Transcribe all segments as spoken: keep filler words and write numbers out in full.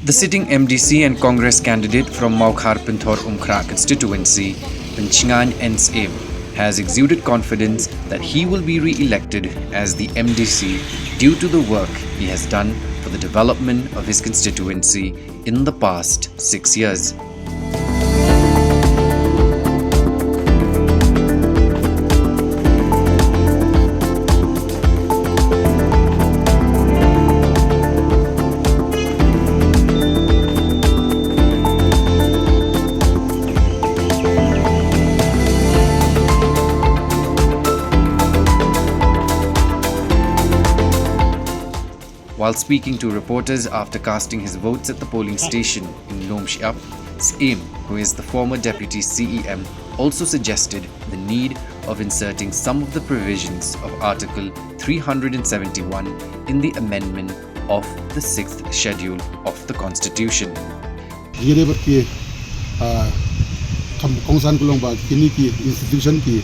The sitting M D C and Congress candidate from Mawkhar Pynthorumkhrah constituency, Pynshngaiñ N Syiem, has exuded confidence that he will be re-elected as the M D C due to the work he has done for the development of his constituency in the past six years. While speaking to reporters after casting his votes at the polling station in Lumshyiap, Syiem, who is the former deputy C E M, also suggested the need of inserting some of the provisions of Article three hundred and seventy-one in the amendment of the sixth schedule of the constitution. Jingïadei bad ki, ah, kam kongsan ka long ba kine ki institution, ki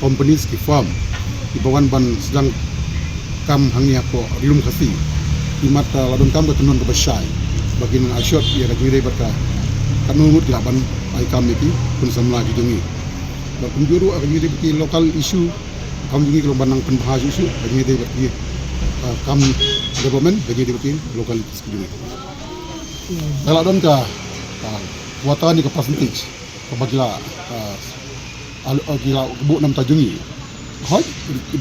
companies, ki firm kiba wan ban sdang kam hangne hapoh Ri Lum Khasi, imat, ah, la donkam ka kynhun kaba shai ba kin aisot ïa ka jingïadei bad ka, katno ngut ki lah ban ai kam ïa ki khun samla ki jong ngi. Bad kumjuh ruh ka jingïadei bad ki local issue, kam jong ngi ka long ban nang pynbha shuh shuh ka jingïadei bad ki, ah, kam development, ka jingïadei bad ki local issue ki jong ngi. Ka la don ka, ah, quota ne ka percentage kaba ki la, ah, al-, ah, ki la buh na bynta jong ngi. Hooid,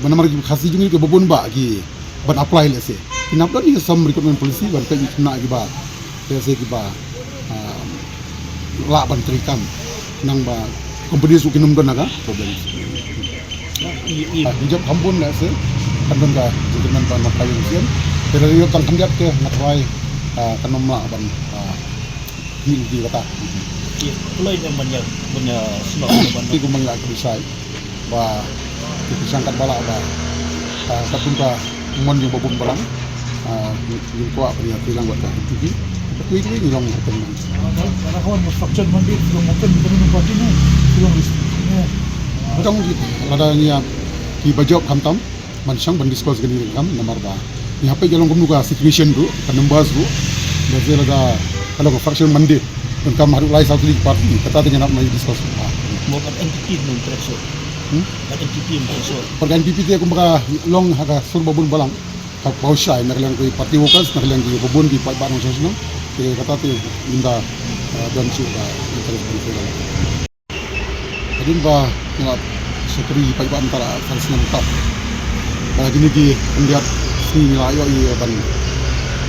namar ki Khasi jong ngi kiba bun bah ki ban apply lehse. Ki nang don ïa ka Assam Recruitment Policy ban peit ïa ki khynnah kiba lehse kiba, ah, lah ban trei kam. Nang ba companies ruh kin ym don ïa ka problem. I, i, ah, ki jop kham bun lehse, kan don ka jingkyrmen ba nga try ïa u sien. Te lada ïoh tang khyndiat te nga try, ah, kan ym lah ban, ah, mih lynti kata. I, kloi ne ban ïa, ban ïa snoh ban. Te kumba ngi la kynshai ba, te ki shang katba lah ba, ah, katkum ka mon jong ba bun balang, ah, ngi, ngi kwah ban ïa trei lang bad ka N P P. Ka kiwei kiwei ngi long open mind. Lada ka wan ka faction Monday, ki long open, ka party ne, ki long restrict ne. Jong ki, lada ngi ïa, kiba jop khamtam ban shang ban discuss kane ka kam, namar ba ngi hap peit ka long kumno ka situation ruh, ka numbers ruh. Ba te lada ka long ka faction Monday, donkam haduh lai saw tylli ki party, kata te ngi hap ban discuss. Mo ka N P P nong trek so. Hmm? Ka N P P nong trek so. Bad ka N P P te kumba ka long ha ka sur ba bun balang. Ka paw shai na ka liang ki party workers, na ka liang kiba bun ki paidbah nongshong shnong. Te kata te ynda, eh, don shuh ka interest ban shuh. Hadien ba ngi la shakri paidbah mynta la san snem mynta. Ba kine ki khyndiat sngi ngi la ïoh ïa ban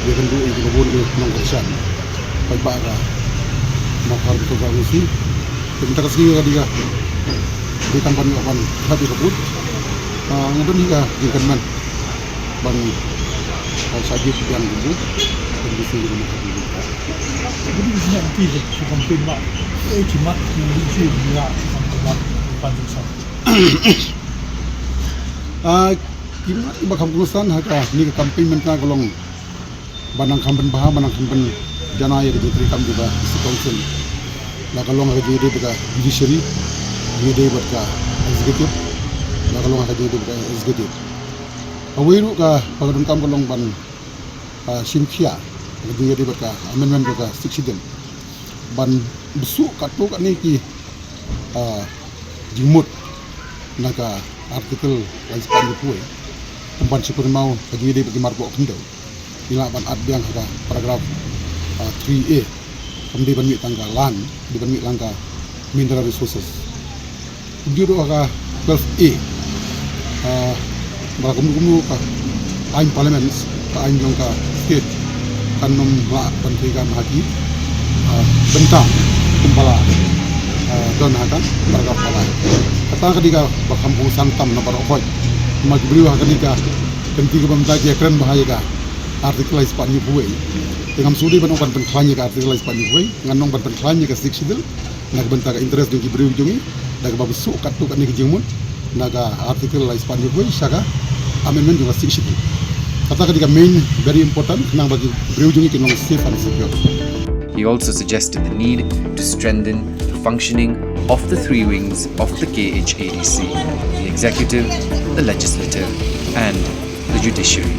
ïakynduh ïa kiba bun ki nongkyrshan paidbah ka Mawkhar Pynthorumkhrah constituency. Te mynta ka sngi ka dei ka, dei kan ban ïoh ban hap ïa ka vote. Ah, nga don hi ka jingkyrmen ban, ah, shah jied biang kumne. Ban bisi kumne. Jadi di sini nanti je, si campaign mak. Eh, cuma nanti si dia si campaign mak, bukan susah. Ah, kiba, kiba kham kongsan ha kane ka campaign mynta ka long ba nang kham pynbha, ba nang kham pynjanai ïa ka jingtrei kam jong ka District Council. La ka long ha ka jingïadei bad ka judiciary, jingïadei bad ka executive, la ka long ha ka jingïadei bad ka executive. Kawei ruh kaba ka donkam ka long ban, ah, shim khia ha ka jingïadei bad ka amendment jong ka Sixth Schedule. Ban bsuh katto katne ki, ah, jingmut na ka Article lai spah hynñiewphew wei. Kum ban shu kynmaw ka jingïadei bad ki marpoh khyndew. Ngi lah ban add biang ha ka paragraph, ah, three A. Kam dei ban mih tang ka land, dei ban mih lang ka mineral resources. Kumjuh ruh ha ka twelve A. Ah, ba kumno kumno ka aiñ parliament, ka aiñ jong ka state, kan ym lah ban trei kam ha ki, ah, bynta kumba la, ah, don ha ka paragraph ba lai. Kata ka dei kaba kham kongsan tam na baroh khoit. Namar ki briew ha kane ka kynti kaba mynta ki ïakren bha ïa ka Article lai spah hynñiewphew wei. Te ngam sngewdei ban ong ban pynkhlaiñ ïa ka Article lai spah hynñiewphew wei, ngan ong ban pynkhlaiñ ïa ka Sixth Schedule na ka bynta ka interest jong ki briew jong ngi, da kaba bsuh katto katne ka jingmut na ka Article lai spah hynñiewphew wei sha ka amendment jong ka Sixth Schedule. Kata ka dei ka main, very important, khnang ba ki briew jong ngi kin long safe and secure. He also suggested the need to strengthen the functioning of the three wings of the K H A D C, the executive, the legislative, and the judiciary.